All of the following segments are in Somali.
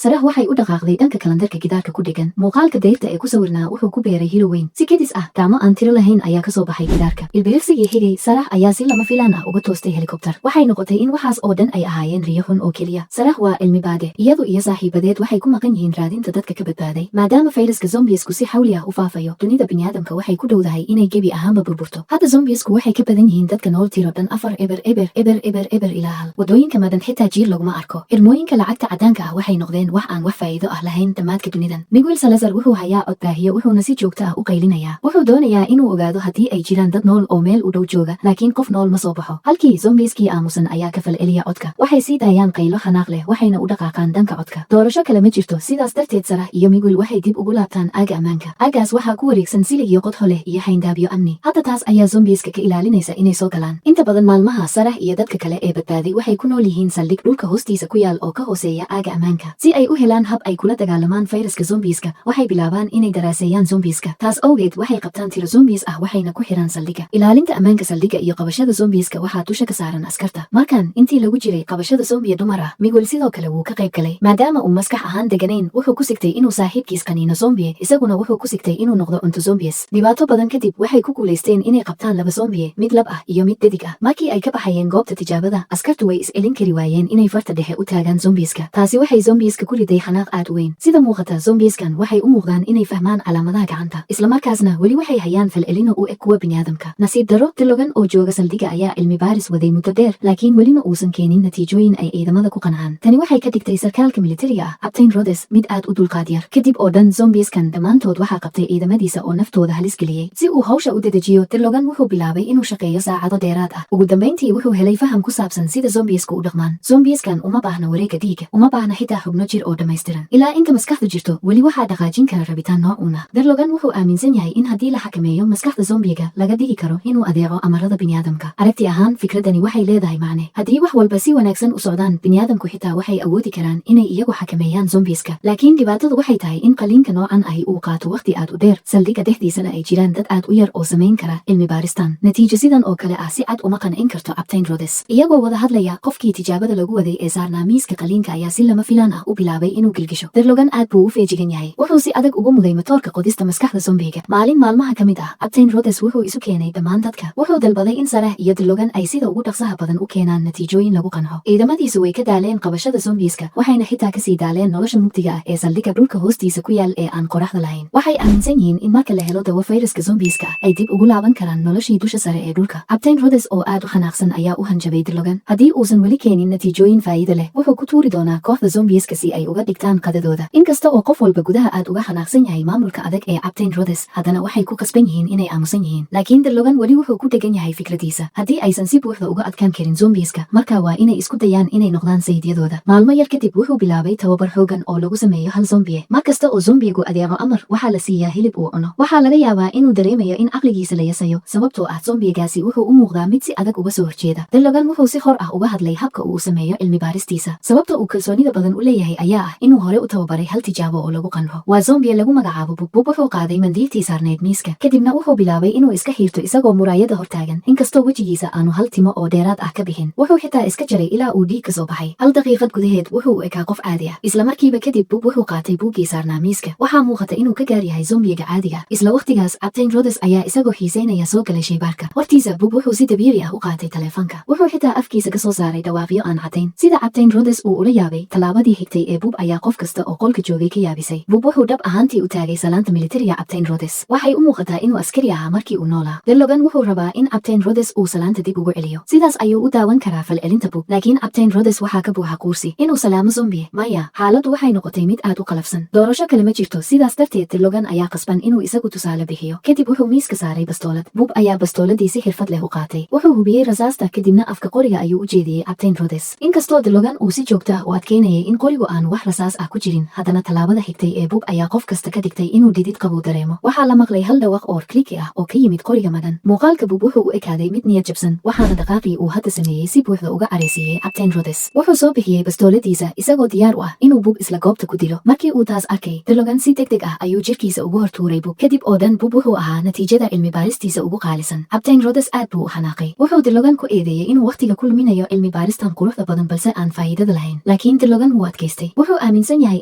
Sarah waxay u dhaqaaqday dhanka kalandarka gidaarka ku dhegan. Muuqaalka dayrta ee ku sawirnaa wuxuu ku beeray hilo weyn. Si kedis ah, gacmo aan tiro lahayn ayaa kasoo baxay gidaarka. Ilbiriqsigii xigay, Sarah ayaa si lama filaan ah uga toostay helikobtar. Waxay noqotay in waxaas oo dhan ay ahaayeen riyo xun oo keliya. Sarah waa cilmi baade. Iyadu iyo saaxiibadeed waxay ku maqan yihiin raadinta dadka ka badbaaday. Maadaama fayraska zombiesku si xawli ah u faafayo, dunida biniaadamka waxay ku dhowdahay inay gebi ahaanba burburto. Hadda zombiesku waxay ka badan yihiin dadka nool tiro dhan 4 0 0 0 0 0 0 1. Wadooyinka madan xitaa jiir laguma arko. Xirmooyinka lacagta caddaanka ah waxay noqdeen wax aan wax faa'iido ah lahayn dhammaadka dunidan. Miguel Salazar wuxuu hayaa cod baahiyo, wuxuuna si joogto ah u qaylinayaa. Wuxuu doonayaa inuu ogaado haddii ay jiraan dad nool oo meel u dhow jooga, laakiin qof nool ma soo baxo. Halkii zombieskii aamusan ayaa ka falceliya codka. Waxay sii daayaan qaylo xanaaq leh, waxayna u dhaqaaqaan dhanka codka. Doorasho kale ma jirto, sidaas darteed Sarah iyo Miguel waxay dib ugu laabtaan aaga ammaanka. Aagaas waxaa ku wareegsan silig iyo qodxo leh iyo xayndaabyo amni. Hadda taas ayaa zombieska ka ilaalinaysa inay soo galaan. Inta badan maalmaha, Sarah iyo dadka kale ee badbaaday waxay ku nool yihiin saldhig dhulka hoostiisa ku yaal oo ka hooseeya aaga ammaanka. Si ay u helaan hab ay kula dagaalamaan fayraska zombieska, waxay bilaabaan inay daraaseeyaan zombieska. Taas awgeed waxay qabtaan tiro zombies ah, waxayna ku xiraan saldhigga. Ilaalinta ammaanka saldhigga iyo qabashada zombieska waxaa dusha ka saaran askarta. Markan intii lagu jiray qabashada zombie dumar ah, Miguel sidoo kale wuu ka qayb galay. Maadaama uu maskax ahaan deganayn, wuxuu ku sigtay inuu saaxiibkiis qaniino zombie, isaguna wuxuu ku sigtay inuu noqdo cunto zombies. Dhibaato badan kadib, waxay ku guulaysteen inay qabtaan laba zombie, mid lab ah iyo mid dhedig ah. Markii ay ka baxayeen goobta tijaabada, askartu way is-celin kari waayeen inay farta dhexe u taagaan zombieska. Taasi waxay zombieska ku riday xanaaq aad u weyn. Sida muuqata, zombieskan waxay u muuqdaan inay fahmaan calaamadaha gacanta, islamarkaasna weli waxay hayaan falcelino u eg kuwa biniaadamka. Nasiib darro, Dilogan oo jooga saldhigga ayaa cilmi baaris waday muddo dheer, laakiin welina uusan keenin natiijooyin ay ciidamada ku qancaan. Tani waxay ka dhigtay sarkaalka militariga ah, Captain Rhodes, mid aad u dulqaad yar. Kadib oo dhan, zombieskan dhammaantood waxaa qabtay ciidamadiisa oo naftooda halis geliyey. Si uu hawsha u dedejiyo, Dilogan wuxuu bilaabay inuu shaqeeyo saacado dheeraad ah. Ugu dambayntii wuxuu helay faham ku saabsan sida zombiesku u dhaqmaan. Zombieskan uma baahna wareegga dhiigga, uma baahna xitaa xubno jir oo dhammaystiran. Ilaa inta maskaxdu jirto, weli waxaa dhaqaajin kara rabitaan noocuun ah. Derlogan wuxuu aaminsan yahay in haddii la xakameeyo maskaxda zombiga, laga dhigi karo inuu adeeco amarada biniaadamka. Aragti ahaan, fikradani waxay leedahay macne. Haddii wax walba si wanaagsan u socdaan, biniaadamku xitaa waxay awoodi karaan inay iyagu xakameeyaan zombiska. Laakiin dhibaatadu waxay tahay in qaliinka noocan ahi uu qaato waqti aad u dheer, saldhigga dhexdiisana ay jiraan dad aad u yar oo samayn kara cilmi baaristan. Natiijo sidan oo kale ah si cad uma qancin karto Captain Rhodes. Iyagoo wada hadlaya, qofkii tijaabada lagu waday ee saarnaa miiska qaliinka ayaa si lama filaan ah u bilaabay inuu gilgisho. Derlogan aad buu u feejigan yahay. Wuxuu si adag ugu muday matoorka qodista maskaxda zombiga. Maalin maalmaha ka mid ah, Captain Rhodes wuxuu isu keenay dhammaan dadka. Wuxuu dalbaday in Sarah iyo Derlogan ay sida ugu dhaqsaha badan u keenaan natiijooyin lagu qanco. Ciidamadiisu way ka daaleen qabashada zombiska, waxayna xitaa kasii daaleen nolosha mugdiga ah ee saldhigga dhulka hoostiisa ku yaal ee aan qoraxda lahayn. Waxay aaminsan yihiin in marka la helo dawo fayraska zombiska ah, ay dib ugu laaban karaan noloshii dusha sare ee dhulka. Captain Rhodes oo aad u xanaaqsan ayaa u hanjabay Derlogan. Haddii uusan weli keenin natiijooyin faa'iido leh, wuxuu ku tuuri doonaa kooxda zombiska si ay uga dhigtaan qadadooda. Inkasta oo qof walba gudaha aad uga xanaaqsan yahay maamulka adag ee Captain Rhodes, haddana waxay ku qasban yihiin inay aamusan yihiin. Laakiin Derlogan weli wuxuu ku dhegan yahay fikradiisa. Haddii aysan si buuxda uga adkaan karin zombiska, markaa waa inay isku dayaan inay noqdaan sayidyadooda. Maalmo yar kadib, wuxuu bilaabay tababar xoogan oo lagu sameeyo hal zombie. Mar kasta oo zombigu adeeco amar, waxaa la siiyaa hilib uu cuno. Waxaa laga yaabaa inuu dareemayo in caqligiisa la yasayo, sababtoo ah zombigaasi wuxuu u muuqdaa mid si adag uga soo horjeeda. Derlogan wuxuu si xor ah uga hadlay habka uu sameeyo cilmi baaristiisa. Sababta uu kalsoonida badan u leeyahay ayaa ah inuu hore u tababaray hal tijaabo oo lagu qanco. Waa zombie lagu magacaabo Bubbub. Wuxuu qaaday mandiiltii saarneyd miiska, kadibna wuxuu bilaabay inuu iska xiirto isagoo muraayada hortaagan, inkastoo wejigiisa aanu hal timo oo dheeraad ah ka bixin. Wuxuu xitaa iska jaray ilaa uu dhiig ka soo baxay. Hal daqiiqad gudaheed wuxuu u ekaa qof caadi ah. Isla markiiba kadib, Bub wuxuu qaatay buuggii saarnaa miiska. Waxaa muuqata inuu ka gaar yahay zombiga caadiga. Isla waqtigaas, Captain Rhodes ayaa isagoo xiiseynaya soo galay shaybaarka. Hortiisa, Bub wuxuu si dabiici ah u qaatay taleefanka. Wuxuu xitaa afkiisa ka soo saaray dhawaaqyo aan caddayn. Sida Captain Rhodes uu ula yaabay tallaabadii xigtay ee Bub ayaa qof kasta oo qolka joogay ka yaabisay. Bub wuxuu dhab ahaantii u taagay salaanta militariga Captain Rhodes. Waxay u muuqataa inuu askari ahaa markii uu noolaa. Derlogan wuxuu rabaa in Captain Rhodes uu salaanta dib ugu celiyo, sidaas ayuu u daawan karaa falcelinta Bub. Laakiin Captain Rhodes waxaa ka buuxa quursi. Inuu salaamo zombie? Maya. Xaaladdu waxay noqotay mid aad u qalafsan. Doorasho kale ma jirto, sidaas darteed Derlogan ayaa qasban inuu isagu tusaale bixiyo. Kadib wuxuu miiska saaray bastoolad. Bub ayaa bastooladii si xirfad leh u qaatay. Wuxuu hubiyey rasaasta, kadibna afka qoriga ayuu u jeediyey Captain Rhodes. Inkastoo Derlogan uu si joogto ah u adkeynayay in qorigu aanu wax rasaas ah ku jirin, haddana tallaabada xigtay ee Bub ayaa qof kasta ka dhigtay inuu dhidid qabow dareemo. Waxaa la maqlay hal dhawaq oo kliki ah oo ka yimid qoriga madan. Muuqaalka Bub wuxuu u ekaaday mid niyad jabsan, waxaana dhaqaaqii uu hadda sameeyey si buuxda uga careysiiyey Captain Rhodes. Wuxuu soo bixiyey bastooladiisa isagoo diyaar u ah inuu Bub isla goobta ku dilo. Markii uu taas arkay, Derlogan si degdeg ah ayuu jirkiisa ugu hortuuray Bub. Kadib oo dhan, Bub wuxuu ahaa natiijada cilmi baaristiisa ugu qaalisan. Captain Rhodes aad buu u xanaaqay. Wuxuu Derlogan ku eedeeyey inuu wakhtiga ku luminayo cilmi baaristan quruxda badan balse aan faa'iidada lahayn. Laakiin Derlogan wuu adkaystay. Wuxuu aaminsan yahay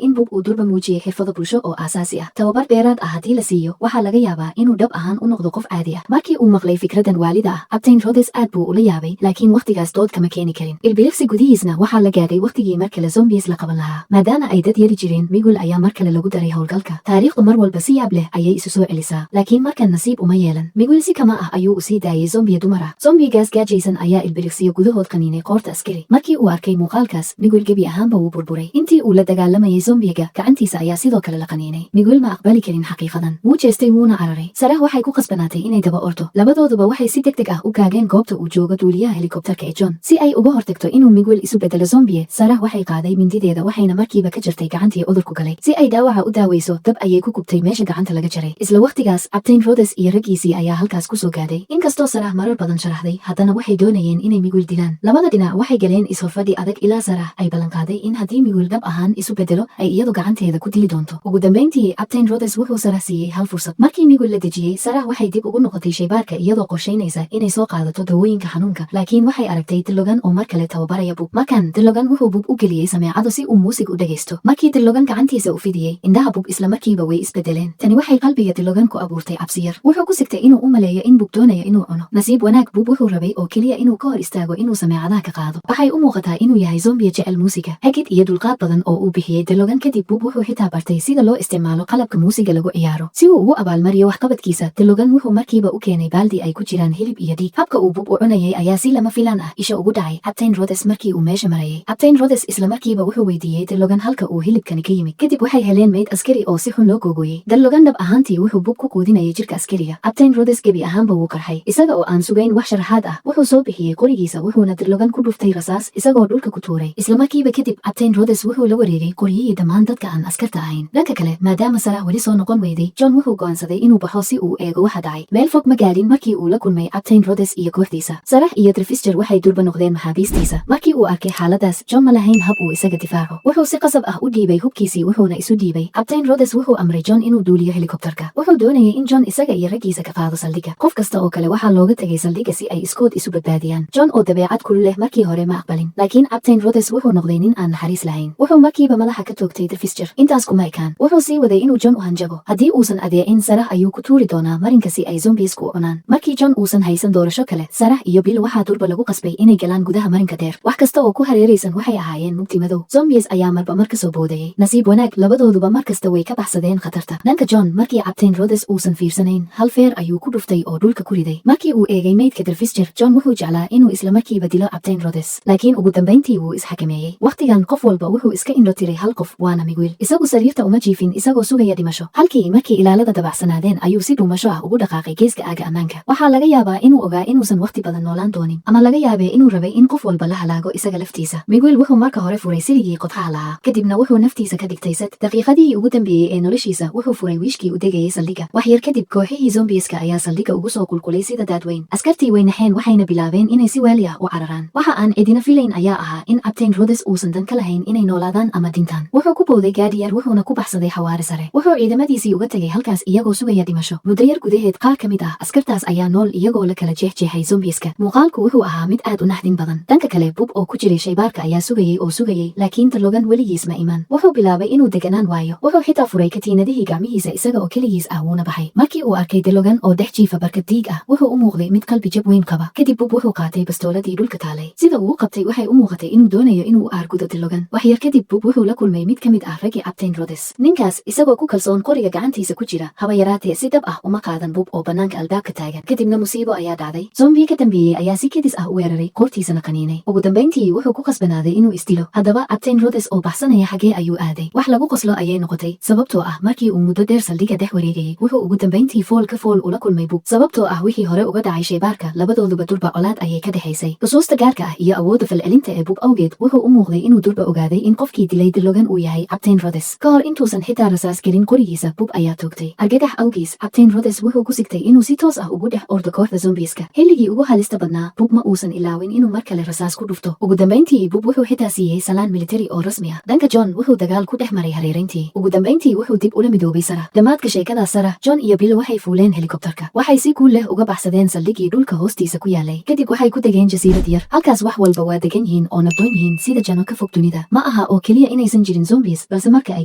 in Bub uu durba muujiyey xirfado bulsho oo aasaasi ah. Tababar dheeraad ah haddii la siiyo, waxaa laga yaabaa inuu dhab ahaan u noqdo qof caadi ah. Markii uu maqlay fikradan waalida ah, Captain Rhodes aad buu ula yaabay, laakiin wakhtigaas dood kama keeni karin. Ilbiriqsi gudihiisna waxaa la gaadhay wakhtigii mar kale zombies la qaban lahaa. Maadaama ay dad yari jireen, Miguel ayaa mar kale lagu daray howlgalka. Taariikhdu mar walba si yaab leh ayay isu soo celisaa, laakiin markan nasiib uma yeelan. Miguel si kama ah ayuu u sii daayay zombiya dumar ah. Zombigaas gaajaysan ayaa ilbiriqsiyo gudahood qaniinay qoorta askari. Markii uu arkay muuqaalkaas, Miguel gebi ahaanba wuu burburay. Intii uu la dagaalamayay zombiga, gacantiisa ayaa sidoo kale la qaniinay. Miguel ma aqbali karin xaqiiqadan. Wuu jeestay, wuuna cararay. Sarah waxay ku qasbanaatay inay daba ordo. Labadooduba waxay si degdeg ah u gaageen goobta uu joogo duuliyaha helikobtarka ee John. Si ay uga hortagto inuu Miguel isu bedelo zombie, Sarah waxay qaaday mindideeda, waxayna markiiba ka jartay gacantii cudurku galay. Si ay dhaawaca u daaweyso, dab ayay ku gubtay meesha gacanta laga jaray. Isla wakhtigaas, Captain Rhodes iyo raggiisii ayaa halkaas kusoo gaadhay. Inkastoo Sarah marar badan sharaxday, haddana waxay doonayeen inay Miguel dilaan. Labada dhinac waxay galeen ishorfadhi adag ilaa Sarah ay ballanqaaday in haddii Miguel dhab ahaan isu bedelo, ay iyadu gacanteeda ku dili doonto. Ugu dambeyntii, Captain Rhodes wuxuu Sarah siiyey hal fursad. Markii Miguel la dejiyey, Sarah waxay dib ugu noqotay shaybaarka iyadoo qorshaynaysa inay soo qaadato dawooyinka xanuunka, laakiin waxay aragtay Dilogan oo mar kale tababaraya Bub. Markan Dilogan wuxuu Bub u geliyey sameecado si uu muusig u dhagaysto. Markii Dilogan gacantiisa u fidiyey, indhaha Bub isla markiiba way isbedeleen. Tani waxay qalbiga Dilogan ku abuurtay cabsi yar. Wuxuu ku sigtay inuu u maleeyo in Bub doonayo inuu cuno. Nasiib wanaag, Bub wuxuu rabay oo keliya inuu ka hor istaago inuu sameecadaha ka qaado. Waxay u muuqataa inuu yahay zombiya jecel muusiga. Hagid iyo dulqaad badan oo uu bixiyey Dilogan kadib, Bub wuxuu xitaa bartay sida loo isticmaalo qalabka muusiga lagu ciyaaro. Si uu ugu abaalmariyo waxqabadkiisa, Dilogan wuxuu markiiba u keenay baaldi ay ku jiraan hilib iyo dhiig. Habka uu Bub u cunayay ayaa si lama filaan ah isha ugu dhacay Captain Rhodes markii uu meesha marayay. Captain Rhodes isla markiiba wuxuu weydiiyey Dilogan halka uu hilibkani ka yimid. Kadib waxay heleen meyd askari oo si xun loo googooyey. Dilogan dhab ahaantii wuxuu Bub ku quudinayay jirka askariga. Captain Rhodes gebi ahaanba wuu qarxay. Isaga oo aan sugayn wax sharaxaad ah, wuxuu soo bixiyey qorigiisa, wuxuuna Dilogan ku dhuftay rasaas isagoo dhulka ku tuuray. Isla markiiba kadib, Captain Rhodes wuxuu la wareegay qoryihii dhammaan dadka aan askarta ahayn. Dhanka kale, maadaama Sarah weli soo noqon weyday, John wuxuu go'aansaday inuu baxo si uu eego waxa dhacay. Meel fog ma gaadhin markii uu la kulmay Captain Rhodes iyo kooxdiisa. Sarah iyo Trifischer waxay durba noqdeen maxaabiistiisa. Markii uu arkay xaaladaas, John ma lahayn hab uu isaga difaaco. Wuxuu si qasab ah u dhiibay hubkiisii, wuxuuna isu dhiibay. Captain Rhodes wuxuu amray John inuu duuliyo helikobtarka. Wuxuu doonayay in John isaga iyo raggiisa ka qaado saldhigga. Qof kasta oo kale waxaa looga tegay saldhigga si ay iskood isu badbaadiyaan. John oo dabeecad kulul leh markii hore ma aqbalin, laakiin Captain Rhodes wuxuu noqday nin aan naxariis lahayn. Wuxuu markiiba madaxa ka toogtay Trifischer. Intaas kuma ekaan. Wuxuu sii waday inuu John u hanjabo. Haddii uusan adeecin, Sarah ayuu ku tuuri doonaa marinka si ay zombiesku u cunaan. Markii John uusan haysan doorasho kale, Sarah iyo Bill waxaa durba lagu qasbay inay galaan gudaha marinka dheer. Wax kasta oo ku hareeraysan waxay ahaayeen mugdi madow. Zombies ayaa marba mar kasoo boodayay. Nasiib wanaag, labadooduba mar kasta way ka baxsadeen khatarta. Dhanka John, markii Captain Rhodes uusan fiirsanayn, hal feer ayuu ku dhuftay oo dhulka ku riday. Markii uu eegay meydka Trifischer, John wuxuu jeclaa inuu isla markiiba dilo Captain Rhodes, laakiin ugu dambeyntii wuu isxakameeyey. Wakhtigan qof walba wuxuu iska indho tiray hal qof, waana Miguel. Isagu sariirta uma jiifin isagoo sugaya dhimasho. Halkii markii ilaalada dabacsanaadeen ayuu si dhuumasho ah ugu dhaqaaqay geeska aaga ammaanka. Waxaa laga yaabaa inuu ogaa inuusan wakhti badan noolaan doonin, ama laga yaabee inuu rabay in qof walba la halaago isaga laftiisa. Miguel wuxuu marka hore furay siligii qodxaha lahaa, kadibna wuxuu naftiisa ka dhigtay sad. Daqiiqadihii ugu dambeeyey ee noloshiisa wuxuu furay wiishkii u degayay saldhigga. Wax yar kadib, kooxihii zombieska ayaa saldhigga ugu soo qulqulay sida daadweyn. Askartii way naxeen, waxayna bilaabeen inay si waali ah u cararaan. Waxa aan cidina filayn ayaa ahaa in Captain Rhodes uusan dan ka lahayn inay noolaadaan ama dhintaan. Wuxuu ku booday gaadhi yar, wuxuuna ku baxsaday xawaare sare. Wuxuu ciidamadiisii uga tegay halkaas iyagoo sugaya dhimasho. Muddo yar gudaheed, qaar ka mid ah askartaas ayaa nool iyagoo la kala jeexjeexay zombieska. Muuqaalku wuxuu ahaa mid aad u naxdin badan. Dhanka kale, Bub oo ku jiray shaybaarka ayaa sugayey oo sugayey, laakiin Dilogan weligiis ma iman. Wuxuu bilaabay inuu deganaan waayo. Wuxuu xitaa furay katiinadihii gacmihiisa isaga oo keligiis ah, wuuna baxay. Markii uu arkay Dilogan oo dhex jiifa barkad diig ah, wuxuu u muuqday mid qalbi jab weyn qaba. Kadib Bub wuxuu qaatay bastooladii dhulka taalay. Sida uu u qabtay waxay u muuqatay inuu doonayo inuu u aargudo Dilogan. Wax yar kadib, Bub wuxuu la kulmay mid ka mid ah raggii Captain Rhodes. Ninkaas isagoo ku kalsoon qoriga gacantiisa ku jira, haba yaraatee si dhab ah uma qaadan Bub oo bannaanka albaabka taagan. Kadibna musiibo ayaa dhacday. Zombi ka dambeeyey ayaa si kedis ah u weeraray, qoortiisana qaniinay. Ugu dambeyntii wuxuu ku qasbanaaday inuu isdilo. Haddaba, Captain Rhodes oo baxsanaya xagee ayuu aaday? Wax lagu qoslo ayay noqotay, sababtoo ah markii uu muddo dheer saldhigga dhex wareegayay, wuxuu ugu dambeyntii fool ka fool ula kulmay Bub. Sababtoo ah wixii hore uga dhacay shaybaarka, labadooduba durba colaad ayay ka dhexaysay. Xusuusta gaarka ah iyo awoodda falcelinta ee Bub awgeed, wuxuu u muuqday inuu durba ogaaday in qofkii dilay Dilogan uu yahay Captain Rhodes. Ka hor intuusan xitaa rasaas gelin qorigiisa, Bub ayaa toogtay. Argagax awgiis, Captain Rhodes wuxuu ku sigtay inuu si toos ah ugu dhex ordo kooxda zombieska. Xilligii ugu halista badnaa, Bub ma uusan ilaawin inuu mar kale rasaas ku dhufto. Ugu dambeyntii, Bub wuxuu xitaa siiyey salaan military oo rasmi ah. Dhanka John, wuxuu dagaal ku dhex maray hareerayntii. Ugu dambeyntii wuxuu dib ula midoobay Sarah. Dhammaadka sheekada, Sarah, John iyo Bill waxay fuuleen helikobtarka. Waxay si guul leh uga baxsadeen saldhiggii dhulka hoostiisa ku yaalay. Kadib waxay ku degeen jasiirad yar. Halkaas wax walba waa degan yihiin oo nabdoon yihiin, sida jano ka fog dunida. Ma aha oo oo keliya inaysan jirin zombies, balse marka ay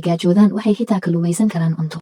gaajoodaan waxay xitaa kalluumaysan karaan cunto.